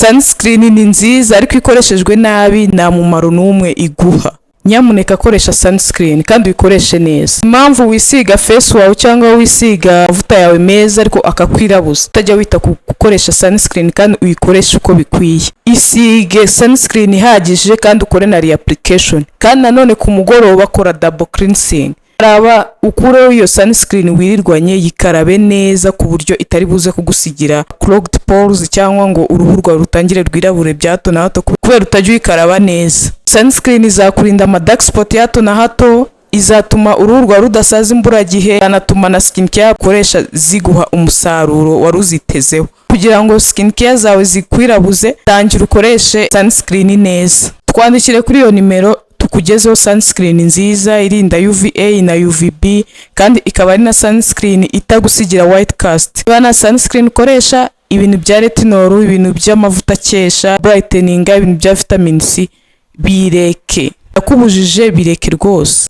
Sunscreen ni nziza, ariko ikoreshejwe nabi nta mumaro n'umwe iguha. Nyamuneka koresha sunscreen kandi uyikoreshe neza. Impamvu wisiga face wawe cyangwa wisiga amavuta yawe meza ariko akakwirabuza, utajya wita ku gukoresha sunscreen kandi uyikoreshe uko bikwiye. Isige sunscreen ihagije kandi ukore na reapplication, kandi nanone ku mugoroba kora double cleansing. Karaba, ukureho iyo sunscreen wirirwanye, yikarabe neza ku buryo itari buze kugusigira clogged pores cyangwa ngo uruhu rwawe rutangire rwirabure bya hato na hato kubera utajya uyikaraba neza. Sunscreen izakurinda ama dark spot ya hato na hato, izatuma uruhu rwawe rudasaza imburagihe, ikanatuma na skin care ukoresha ziguha umusaruro wari uzitezeho. Kugira ngo skin care zawe zikwirabuze, tangira ukoreshe sunscreen neza. Twandikire kuri iyo nimero tukugezeho sunscreen nziza irinda UVA na UVB, kandi ikaba ari na sunscreen itagusigira white cast. Niba nta sunscreen ukoresha, ibintu bya retinol, ibintu by'amavuta akesha, brightening, ibintu bya vitamin C, bireke. Ndakubujije, bireke rwose.